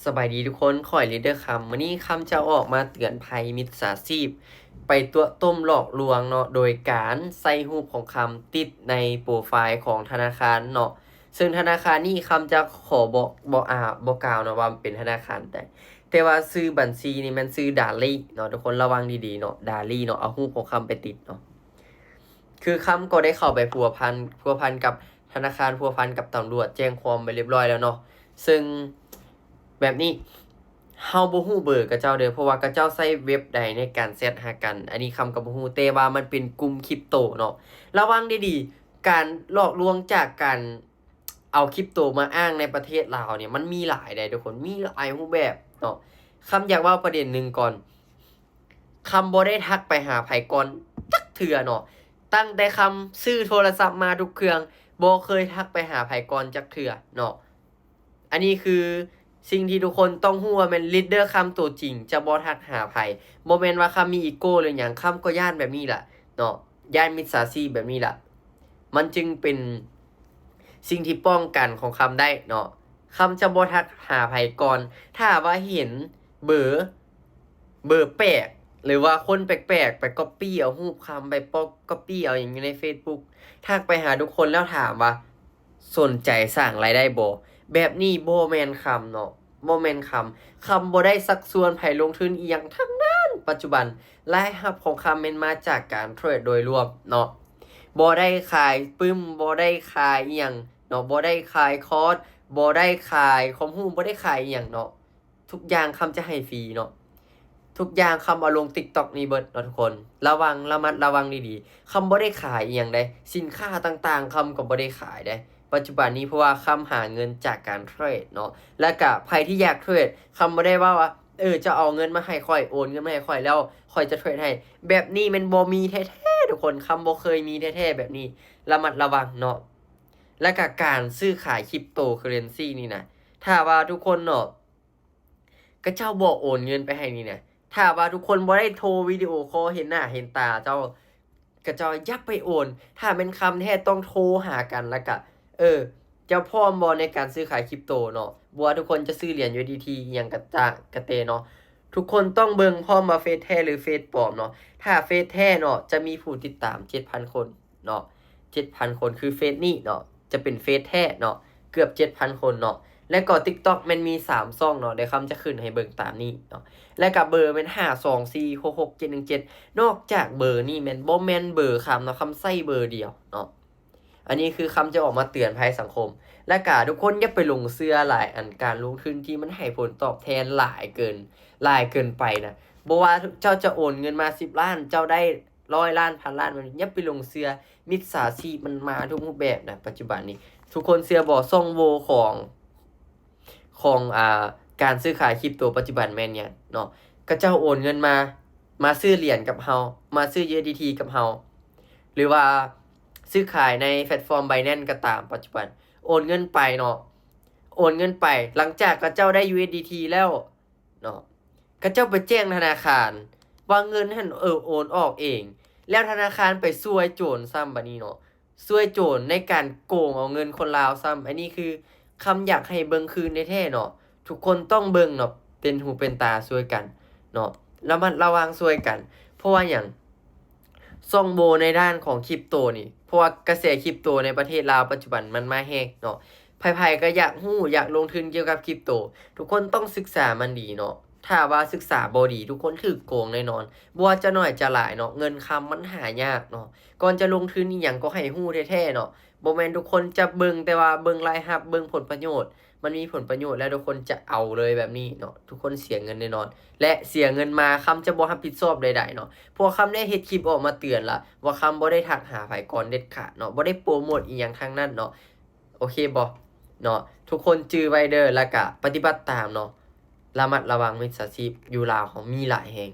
ສະບາຍດີທຸກຄົນ ຂ້ອຍ Leader ຄຳ. ມື້ນີ້ຄຳຈະອອກມາເຕືອນໄພມິດສາຊີບ ໄປຕົວະຕົ້ມຫຼອກລວງເນາະ ໂດຍການໃສ່ຮູບຂອງຄຳຕິດໃນໂປຣໄຟລ໌ຂອງທະນາຄານເນາະ. ເຊິ່ງທະນາຄານນີ້ຄຳຈະຂໍບໍ່ ບໍ່ ອາ ບໍ່ກ່າວເນາະວ່າເປັນທະນາຄານໃດ, ແຕ່ວ່າຊື່ບັນຊີນີ້ແມ່ນຊື່ດາລີເນາະ. ທຸກຄົນລະວັງດີໆເນາະ ດາລີເນາະ ເອົາຮູບຂອງຄຳໄປຕິດເນາະ. ຄືຄຳກໍໄດ້ເຂົ້າໄປພົວພັນ ພົວພັນກັບທະນາຄານ ພົວພັນກັບຕຳຫຼວດ ແຈ້ງຄວາມໄປຮຽບຮ້ອຍແລ້ວເນາະ. ເຊິ່ງແບບນີ້ ເຮົາບໍ່ຮູ້ເບີຂະເຈົ້າເດີ ເພາະວ່າຂະເຈົ້າໃຊ້ເວັບໃດໃນການແຊັດຫາກັນ ອັນນີ້ຄຳກໍບໍ່ຮູ້ ແຕ່ວ່າມັນເປັນກຸ່ມຄຣິບໂຕເນາະ. ລະວັງດີໆ ການຫຼອກລວງຈາກການເອົາຄຣິບໂຕມາອ້າງໃນປະເທດລາວນີ້ ມັນມີຫຼາຍໃດ໋ທຸກຄົນ ມີຫຼາຍຮູບແບບເນາະ. ຄຳຢາກເວົ້າປະເດັນໜຶ່ງກ່ອນ ຄຳບໍ່ໄດ້ທັກໄປຫາໃຜກ່ອນຈັກເທື່ອເນາະ. ຕັ້ງແຕ່ຄຳຊື້ໂທລະສັບມາທຸກເຄື່ອງ ບໍ່ເຄີຍທັກໄປຫາໃຜກ່ອນຈັກເທື່ອເນາະ. ອັນນີ້ຄືສິ່ງທີ່ທຸກຄົນຕ້ອງຮູ້ວ່າແມ່ນ Leader ຄຳຕົວຈິງຈະບໍ່ທັກຫາໃຜ. ບໍ່ແມ່ນວ່າຄຳມີອີໂກ້ ຫຼືຫຍັງ, ຄຳກໍຢ້ານແບບນີ້ລະເນາະ, ຢ້ານມິດສາຊີບແບບນີ້ລະ. ມັນຈຶ່ງເປັນສິ່ງທີ່ປ້ອງກັນຂອງຄຳໄດ້ເນາະ. ຄຳຈະບໍ່ທັກຫາໃຜກ່ອນ. ຖ້າວ່າເຫັນເບີ ເບີແປກ ຫຼືວ່າຄົນແປກໆ ໄປກັອບປີ້ເອົາຮູບຄຳ ໄປກັອບປີ້ເອົາຫຍັງຢູ່ໃນ Facebook ທັກໄປຫາທຸກຄົນແລ້ວຖາມວ່າ ສົນໃຈສ້າງລາຍໄດ້ບໍ່? ແບບນີ້ບໍ່ແມ່ນຄຳເນາະ, ບໍ່ແມ່ນຄຳ. ຄຳບໍ່ໄດ້ຊັກຊວນໃຜລົງທຶນອີ່ຫຍັງທັງນັ້ນ. ປັດຈຸບັນລາຍຮັບຂອງຄຳແມ່ນມາຈາກການເທຣດໂດຍລວມເນາະ, ບໍ່ໄດ້ຂາຍປຶ້ມ, ບໍ່ໄດ້ຂາຍອີ່ຫຍັງເນາະ, ບໍ່ໄດ້ຂາຍຄອດ, ບໍ່ໄດ້ຂາຍຄວາມຮູ້, ບໍ່ໄດ້ຂາຍອີ່ຫຍັງເນາະ. ທຸກຢ່າງຄຳຈະໃຫ້ຟຣີເນາະ. ທຸກຢ່າງຄຳເອົາລົງ TikTok ນີ້ເບິດເນາະທຸກຄົນ. ລະວັງ ລະມັດລະວັງດີໆ. ຄຳບໍ່ໄດ້ຂາຍອີ່ຫຍັງໃດ໋. ສິນຄ້າຕ່າງໆ ຄຳກໍບໍ່ໄດ້ຂາຍໃດ໋ ປັດຈຸບັນນີ້, ເພາະວ່າຄຳຫາເງິນຈາກການເທຣດເນາະ. ແລ້ວກະໃຜທີ່ຢາກເທຣດ, ຄຳບໍ່ໄດ້ເວົ້າວ່າ ເອີ ເຈົ້າເອົາເງິນມາໃຫ້ຂ້ອຍ, ໂອນເງິນມາໃຫ້ຂ້ອຍ ແລ້ວຂ້ອຍຈະເທຣດໃຫ້. ແບບນີ້ແມ່ນບໍ່ມີແທ້ໆທຸກຄົນ. ຄຳບໍ່ເຄີຍມີແທ້ໆແບບນີ້. ລະມັດລະວັງເນາະ. ແລ້ວກະການຊື້ຂາຍ Cryptocurrency ນີ້ນະ, ຖ້າວ່າທຸກຄົນເນາະ ຂະເຈົ້າບໍ່ໂອນເງິນໄປໃຫ້ນີ້ນະ, ຖ້າວ່າທຸກຄົນບໍ່ໄດ້ໂທວິດີໂອຄໍເຫັນໜ້າເຫັນຕາເຈົ້າ, ຂະເຈົ້າຢ່າໄປໂອນ. ຖ້າແມ່ນຄຳແທ້ຕ້ອງໂທຫາກັນ ແລ້ວກະ ເອີ ເຈົ້າພ້ອມບໍ່ໃນການຊື້ຂາຍຄຣິບໂຕເນາະ? ບໍ່ວ່າທຸກຄົນຈະຊື້ຫຼຽນ USDT ອີ່ຫຍັງກະຕາ ກະແຕ່ເນາະ, ທຸກຄົນຕ້ອງເບິ່ງພ້ອມວ່າເຟສແທ້ ຫຼື ເຟສປອມເນາະ. ຖ້າເຟສແທ້ເນາະ ຈະມີຜູ້ຕິດຕາມເຈັດພັນຄົນ ເນາະ ເຈັດພັນຄົນ ຄືເຟສນີ້ເນາະ ຈະເປັນເຟສແທ້ເນາະ ເກືອບເຈັດພັນຄົນເນາະ. ແລະກໍ TikTok ແມ່ນມີສາມຊ່ອງເນາະ, ດຽວຄຳຈະຂຶ້ນໃຫ້ເບິ່ງຕາມນີ້ເນາະ. ແລະກະເບີແມ່ນ ຫ້າສອງສີ່ຫົກຫົກເຈັດໜຶ່ງເຈັດ ນອກຈາກເບີນີ້ແມ່ນບໍ່ແມ່ນເບີຄຳເນາະ, ຄຳໃຊ້ເບີດຽວເນາະ. ອັນນີ້ຄືຄຳຈະອອກມາເຕືອນໄພສັງຄົມ. ແລະກະທຸກຄົນຢ່າໄປຫຼົງເຊື່ອຫຼາຍ ອັນການລົງທຶນທີ່ມັນໃຫ້ຜົນຕອບແທນຫຼາຍເກີນ ຫຼາຍເກີນໄປນະ. ບໍ່ວ່າເຈົ້າຈະໂອນເງິນມາສິບລ້ານ ເຈົ້າໄດ້ ຮ້ອຍລ້ານ ພັນລ້ານ ມັນຢ່າໄປຫຼົງເຊື່ອ. ມິດສາຊີບມັນມາທຸກຮູບແບບນະ ປັດຈຸບັນນີ້. ທຸກຄົນເຊື່ອບໍ່? ຊ່ອງໂຫວ່ຂອງ ຂອງ ອ່າ ການຊື້ຂາຍຄຣິບໂຕປັດຈຸບັນແມ່ນຫຍັງເນາະ? ຂະເຈົ້າໂອນເງິນມາ ມາຊື້ຫຼຽນກັບເຮົາ, ມາຊື້ USDT ກັບເຮົາ ຫຼືວ່າຊື້ຂາຍໃນແພລດຟອມ Binance ກໍຕາມ. ປັດຈຸບັນໂອນເງິນໄປເນາະ, ໂອນເງິນໄປ ຫຼັງຈາກຂະເຈົ້າໄດ້ USDT ແລ້ວ ເນາະ, ຂະເຈົ້າໄປແຈ້ງທະນາຄານວ່າເງິນຫັ້ນ ເອີ ໂອນອອກເອງ, ແລ້ວທະນາຄານໄປຊ່ວຍໂຈນຊ້ຳບາດນີ້ເນາະ, ຊ່ວຍໂຈນໃນການໂກງເອົາເງິນຄົນລາວຊ້ຳ. ອັນນີ້ຄືຄຳຢາກໃຫ້ເບິ່ງຄືນແທ້ໆເນາະ, ທຸກຄົນຕ້ອງເບິ່ງເນາະ, ເປັນຫູເປັນຕາຊ່ວຍກັນເນາະ, ລະມັດລະວັງຊ່ວຍກັນ. ເພາະວ່າຫຍັງ? ຊ່ອງໂຫວ່ໃນດ້ານຂອງຄຣິບໂຕນີ້ ເພາະວ່າກະແສຄຣິບໂຕໃນປະເທດລາວປັດຈຸບັນມັນມາແຮງເນາະ, ໃຜໆກໍຢາກຮູ້ ຢາກລົງທຶນກ່ຽວກັບຄຣິບໂຕ, ທຸກຄົນຕ້ອງສຶກສາມັນດີເນາະ. ຖ້າວ່າສຶກສາບໍ່ດີ ທຸກຄົນຖືກໂກງແນ່ນອນ, ບໍ່ວ່າຈະໜ້ອຍຈະຫຼາຍເນາະ. ເງິນຄຳມັນຫາຍາກເນາະ, ກ່ອນຈະລົງທຶນອີ່ຫຍັງກໍໃຫ້ຮູ້ແທ້ໆເນາະ, ບໍ່ແມ່ນທຸກຄົນຈະເບິ່ງແຕ່ວ່າເບິ່ງລາຍຮັບ ເບິ່ງຜົນປະໂຫຍດ. ມັນມີຜົນປະໂຫຍດແລ້ວ ທຸກຄົນຈະເອົາເລີຍແບບນີ້ເນາະ, ທຸກຄົນເສຍເງິນແນ່ນອນ ແລະເສຍເງິນມາ ຄຳຈະບໍ່ຮັບຜິດຊອບໃດໆເນາະ, ເພາະວ່າຄຳໄດ້ເຮັດຄລິບອອກມາເຕືອນລະວ່າ ຄຳບໍ່ໄດ້ທັກຫາໃຜກ່ອນເດັດຂາດເນາະ, ບໍ່ໄດ້ໂປຣໂມດອີ່ຫຍັງທັງນັ້ນເນາະ. ໂອເຄບໍ່ເນາະ? ທຸກຄົນຈື່ໄວ້ເດີ ແລ້ວກະປະຕິບັດຕາມເນາະ. ລະມັດລະວັງມິດສາຊີບ ຢູ່ລາວເຮົາມີຫຼາຍແຮງ